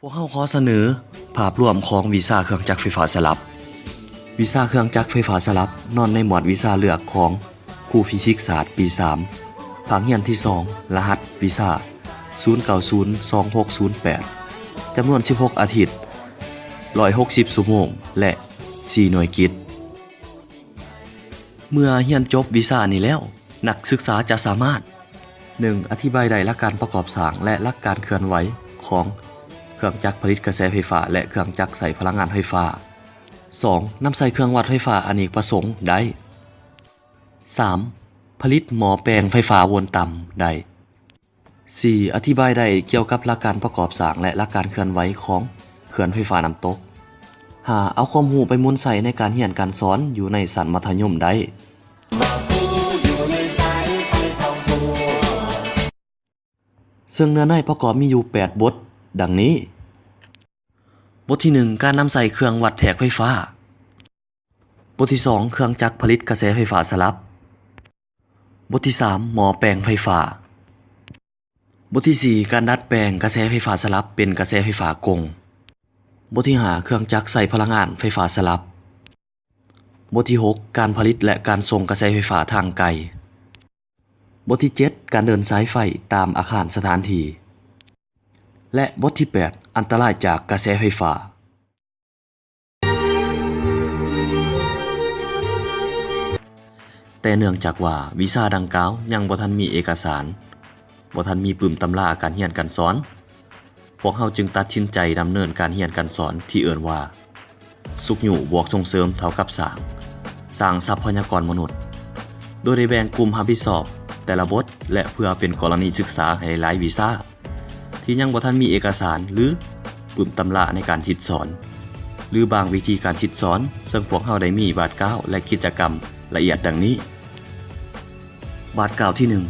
ພວກເຮົາຂໍສະເໜີພາບລວມຂອງວິຊາເຄື່ອງຈັກໄຟຟ້າສະຫຼັບ. ວິຊາເຄື່ອງຈັກໄຟຟ້າສະຫຼັບນອນໃນໝວດວິຊາເລືອກຂອງຄູຟີຊິກສາດປີສາມ ພາກຮຽນທີສອງ ລະຫັດວິຊາ ສູນເກົ້າສູນສອງຫົກສູນແປດ ຈຳນວນສິບຫົກອາທິດ ຮ້ອຍຫົກສິບຊົ່ວໂມງ ແລະ ສີ່ໜ່ວຍກິດ. ເມື່ອຮຽນຈົບວິຊານີ້ແລ້ວ, ນັກສຶກສາຈະສາມາດ ໜຶ່ງ ອະທິບາຍໄດ້ຫຼັກການປະກອບສ້າງ ແລະ ຫຼັກການເຄື່ອນໄຫວຂອງເຄື່ອງຈັກຜະລິດກະແສໄຟຟ້າ ແລະ ເຄື່ອງຈັກໃຊ້ພະລັງງານໄຟຟ້າ. ສອງ ນຳໃຊ້ເຄື່ອງວັດໄຟຟ້າອະເນກປະສົງໄດ້. ສາມ ຜະລິດໝໍ້ແປງໄຟຟ້າໂວນຕ່ຳໄດ້. ສີ່ ອະທິບາຍໄດ້ກ່ຽວກັບຫຼັກການປະກອບສ້າງ ແລະ ຫຼັກການເຄື່ອນໄຫວຂອງເຂື່ອນໄຟຟ້ານ້ຳຕົກ. ຫ້າ ເອົາຄວາມຮູ້ໄປໝູນໃຊ້ໃນການຮຽນການສອນຢູ່ໃນຊັ້ນມັດທະຍົມໄດ້. ເຊິ່ງເນື້ອໃນປະກອບມີຢູ່ແປດບົດ ດັ່ງນີ້. ບົດທີໜຶ່ງ ການນຳໃຊ້ເຄື່ອງວັດແທກໄຟຟ້າ. ບົດທີສອງ ເຄື່ອງຈັກຜະລິດກະແສໄຟຟ້າສະຫຼັບ. ບົດທີສາມ ໝໍ້ແປງໄຟຟ້າ. ບົດທີສີ່ ການດັດແປງກະແສໄຟຟ້າສະຫຼັບເປັນກະແສໄຟຟ້າກົງ. ບົດທີຫ້າ ເຄື່ອງຈັກໃຊ້ພະລັງງານໄຟຟ້າສະຫຼັບ. ບົດທີຫົກ ການຜະລິດ ແລະ ການສົ່ງກະແສໄຟຟ້າທາງໄກ. ບົດທີເຈັດ ການເດີນສາຍໄຟຕາມອາຄານສະຖານທີ່. ແລະ ບົດທີແປດ ອັນຕະລາຍຈາກກະແສໄຟຟ້າ. ແຕ່ເນື່ອງຈາກວ່າວິຊາດັ່ງກ່າວຍັງບໍ່ທັນມີເອກະສານ, ບໍ່ທັນມີປຶ້ມຕຳລາການຮຽນການສອນ, ພວກເຮົາຈຶ່ງຕັດສິນໃຈດຳເນີນການຮຽນການສອນທີ່ເອີ້ນວ່າ ຊຸກຍູ້ບວກສົ່ງເສີມເທົ່າກັບສ້າງ, ສ້າງຊັບພະຍາກອນມະນຸດ, ໂດຍໄດ້ແບ່ງກຸ່ມຮັບຜິດຊອບແຕ່ລະບົດ ແລະ ເພື່ອເປັນກໍລະນີສຶກສາໃຫ້ຫຼາຍວິຊາ ທີ່ຍັງບໍ່ທັນມີເອກະສານ ຫຼື ປຶ້ມຕຳລາໃນການສິດສອນ ຫຼື ບາງວິທີການສິດສອນ, ເຊິ່ງພວກເຮົາໄດ້ມີບາດກ້າວ ແລະ ກິດຈະກຳລະອຽດດັ່ງນີ້. ບາດກ້າວທີໜຶ່ງ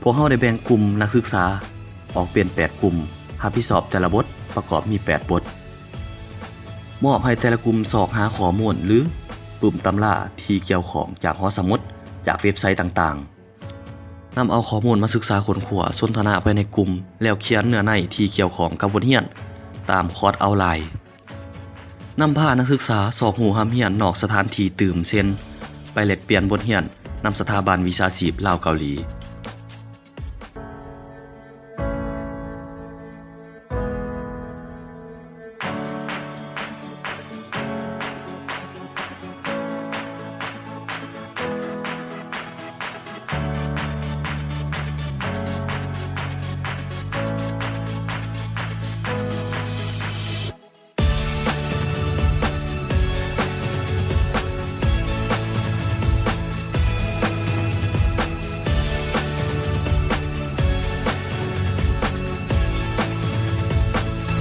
ພວກເຮົາໄດ້ແບ່ງກຸ່ມນັກສຶກສາອອກເປັນແປດກຸ່ມ, ຮັບຜິດຊອບແຕ່ລະບົດປະກອບມີແປດບົດ. ມອບໃຫ້ແຕ່ລະກຸ່ມຊອກຫາຂໍ້ມູນ ຫຼື ປຶ້ມຕຳລາທີ່ກ່ຽວຂ້ອງຈາກຫໍສະໝຸດ, ຈາກເວັບໄຊຕ່າງໆ. ນຳເອົາຂໍ້ມູນມາສຶກສາຄົ້ນຄວ້າ, ສົນທະນາພາຍໃນກຸ່ມ, ແລ້ວຂຽນເນື້ອໃນທີ່ກ່ຽວຂ້ອງກັບບົດຮຽນຕາມຄອດອອນລາຍ. ນຳພານັກສຶກສາຊອກຮູ້ຮ່ຳຮຽນນອກສະຖານທີ່ຕື່ມ, ເຊັ່ນ ໄປແລກປ່ຽນບົດຮຽນນຳສະຖາບັນວິຊາຊີບລາວເກົາຫຼີ.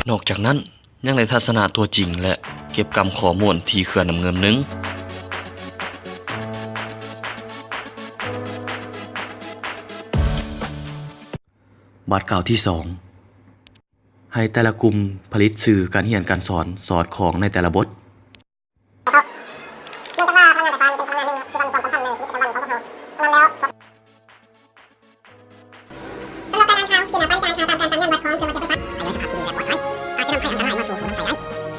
ນອກຈາກນັ້ນ, ຍັງໄດ້ທັດສະນະຕົວຈິງ ແລະ ເກັບກຳຂໍ້ມູນທີ່ເຂື່ອນນ້ຳງື່ມໜຶ່ງ. ບາດກ້າວທີສອງ ໃຫ້ແຕ່ລະກຸ່ມຜະລິດສື່ການຮຽນການສອນສອດຄ່ອງໃນແຕ່ລະບົດ. ເນື່ອງຈາກວ່າພະລັງງານໄຟຟ້ານີ້ເປັນພະລັງງານໜຶ່ງທີ່ວ່າມີຄວາມສຳຄັນໃນຊີວິດປະຈຳວັນຂອງພວກເຮົາ. ສະນັ້ນແລ້ວ ສຳລັບການອ່ານຂ່າວ, ສະກີມອ່ານຂ່າວ, ການອ່ານຂ່າວຕາມການຕາມຍ້ອນວັດຂອງເຄື່ອງບັນທຶກໄຟຟ້າ ໃຫ້ເຫຼືອສະພາບທີ່ດີແບບປອດໄພ, ອາດຈະນຳໃຫ້ອັນຕະລາຍມາສູ່ຜູ້ນຳໃຊ້ໄດ້.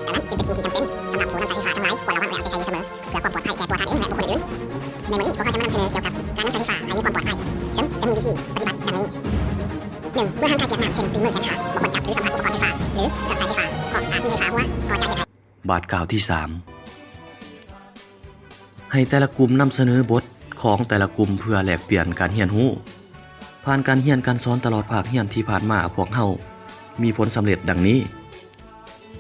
ດັ່ງນັ້ນ, ຈຶ່ງເປັນສິ່ງທີ່ຈຳເປັນສຳລັບຜູ້ນຳໃຊ້ໄຟຟ້າທັງຫຼາຍ ຄວນລະວັງ ແລະ ເອົາໃຈໃສ່ຢູ່ສະເໝີ ເພື່ອຄວາມປອດໄພແກ່ຕົວທ່ານເອງ ແລະ ບຸກຄົນອື່ນໆ. ໃນມື້ນີ້, ພວກເຮົາຈະມານຳສະເໜີກ່ຽວກັບການນຳໃຊ້ໄຟຟ້າໃຫ້ມີຄວາມປອດໄພ, ຊຶ່ງຈະມີວິທີປະຕິບັດດັ່ງນີ້. ໜຶ່ງ ເມື່ອຮ່າງກາຍປຽກນ້ຳ, ເຊັ່ນ ຕີນ ມື, ແຂນ, ຂາ, ບໍ່ຄວນຈັບ ຫຼື ສຳຜັດອຸປະກອນໄຟຟ້າ ຫຼື ເຄື່ອງໃຊ້ໄຟຟ້າ ເພາະອາດມີໄຟຟ້າຮົ່ວ ກໍຈະເຮັດໃຫ້ ບາດກ້າວທີສາມ ໃຫ້ແຕ່ລະກຸ່ມນຳສະເໜີບົດຂອງແຕ່ລະກຸ່ມເພື່ອແລກປ່ຽນການຮຽນຮູ້. ຜ່ານການຮຽນການສອນຕະຫຼອດພາກຮຽນທີ່ຜ່ານມາ, ພວກເຮົາມີຜົນສຳເລັດດັ່ງນີ້.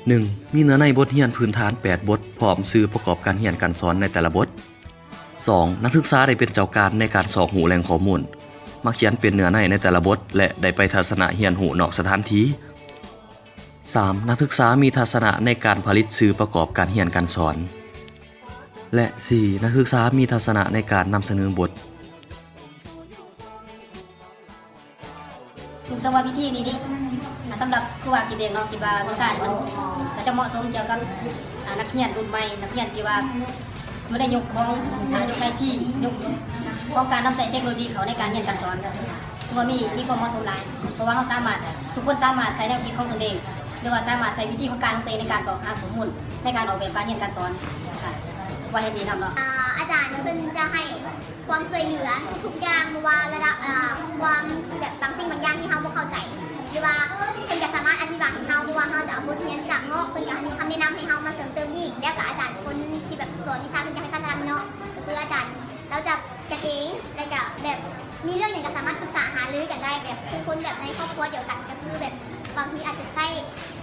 ໜຶ່ງ ມີເນື້ອໃນບົດຮຽນພື້ນຖານແປດບົດ ພ້ອມສື່ປະກອບການຮຽນການສອນໃນແຕ່ລະບົດ. ສອງ ນັກສຶກສາໄດ້ເປັນເຈົ້າການໃນການຊອກຮູ້ແຫຼ່ງຂໍ້ມູນ, ມາຂຽນເປັນເນື້ອໃນໃນແຕ່ລະບົດ ແລະ ໄດ້ໄປທັດສະນະຮຽນຮູ້ນອກສະຖານທີ່. ສາມ ນັກສຶກສາມີທັດສະນະໃນການຜະລິດສື່ປະກອບການຮຽນການສອນ. ແລະ ສີ່ ນັກສຶກສາມີທັດສະນະໃນການນຳສະເໜີບົດ. ເຊິ່ງວ່າວິທີນີ້ນີ້ ສຳລັບຄູບາຄິດເອງເນາະ, ຄິດວ່າວິຊານີ້ມັນກໍຈະເໝາະສົມກ່ຽວກັບ ອາ ນັກຮຽນລຸ້ນໃໝ່, ນັກຮຽນທີ່ວ່າຢູ່ໃນຍຸກຂອງ ອາ ຍຸກໄອທີ, ຍຸກຂອງການນຳໃຊ້ເທັກໂນໂລຢີເຂົ້າໃນການຮຽນການສອນ. ຖືວ່າມີ ມີຄວາມເໝາະສົມຫຼາຍ, ເພາະວ່າເຮົາສາມາດ ທຸກຄົນສາມາດໃຊ້ແນວຄິດຂອງຕົນເອງ ຫຼືວ່າສາມາດໃຊ້ວິທີຂອງການຂອງຕົວເອງໃນການຊອກຫາຂໍ້ມູນ ໃນການອອກແບບການຮຽນການສອນ ອາ ວ່າເຮັດດີນຳເນາະ. ອາ ອາຈານເພິ່ນຈະໃຫ້ຄວາມຊ່ວຍເຫຼືອທຸກໆຢ່າງ ບໍ່ວ່າລະດັບ ອາ ຄວາມທີ່ແບບບາງສິ່ງບາງຢ່າງທີ່ເຮົາບໍ່ເຂົ້າໃຈ ຫຼືວ່າເພິ່ນກໍສາມາດອະທິບາຍໃຫ້ເຮົາ ບໍ່ວ່າເຮົາຈະເອົາບົດຮຽນຈາກນອກ ເພິ່ນກໍມີຄຳແນະນຳໃຫ້ເຮົາມາເສີມເຕີມອີກ ແລ້ວກໍອາຈານຄົນທີ່ແບບສອນວິຊາເພິ່ນຈະໃຫ້ພັດທະນາເນາະ ກໍຄືອາຈານລາວຈະກັນເອງ ແລ້ວກໍແບບມີເລື່ອງຫຍັງກໍສາມາດປຶກສາຫາລືກັນໄດ້ ແບບຄືຄົນແບບໃນຄອບຄົວດຽວກັນ ກໍຄືແບບບາງທີອາດຈະໃຊ້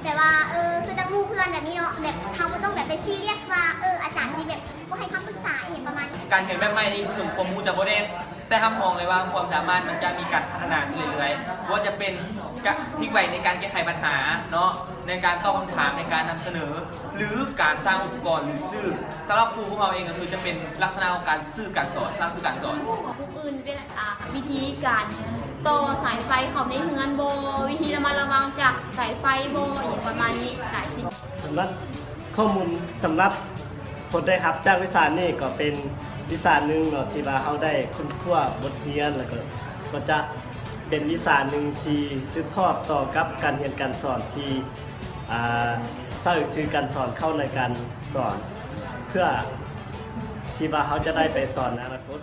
ແບບວ່າ ເອີ ຄືຈັ່ງໝູ່ເພື່ອນແບບນີ້ເນາະ ແບບເຮົາບໍ່ຕ້ອງແບບໄປຊີຣຽສວ່າ ເອີ ອາຈານຊິແບບ ບໍ່ໃຫ້ຄຳປຶກສາອີ່ຫຍັງປະມານນີ້. ການຮຽນແບບໃໝ່ນີ້ເຖິງຄວາມຮູ້ຈະບໍ່ແດ່ນ ແຕ່ຮັບຮອງເລີຍວ່າຄວາມສາມາດມັນຈະມີການພັດທະນາຂຶ້ນເລື້ອຍໆ ບໍ່ວ່າຈະເປັນກະ ພລິກໄວໃນການແກ້ໄຂບັນຫາເນາະ ໃນການຕອບຄຳຖາມ ໃນການນຳສະເໜີ ຫຼື ການສ້າງອຸປະກອນ ຫຼື ສື່. ສຳລັບຄູພວກເຮົາເອງກໍຄືຈະເປັນລັກສະນະຂອງການສື່ການສອນ ສ້າງສື່ການສອນ. ຜູ້ອື່ນເວລາ ອາ ວິທີການຕໍ່ສາຍໄຟເຂົ້າໃນເຮືອນບໍ່ ວິທີລະມັດລະວັງຈາກສາຍໄຟບໍ່ ອີ່ຫຍັງປະມານນີ້ ຫຼາຍສິ່ງ. ສຳລັບຂໍ້ມູນ ສຳລັບຜົນໄດ້ຮັບຈາກວິຊານີ້ ກໍເປັນວິຊາໜຶ່ງເນາະ ທີ່ວ່າເຮົາໄດ້ຄົ້ນຄວ້າບົດຮຽນ ແລ້ວກໍ ກໍຈະເປັນວິຊາໜຶ່ງທີ່ສືບທອດຕໍ່ກັບການຮຽນການສອນທີ່ ອາ ໃຊ້ສື່ການສອນເຂົ້າໃນການສອນ ເພື່ອທີ່ວ່າເຮົາຈະໄດ້ໄປສອນໃນອະນາຄົດ.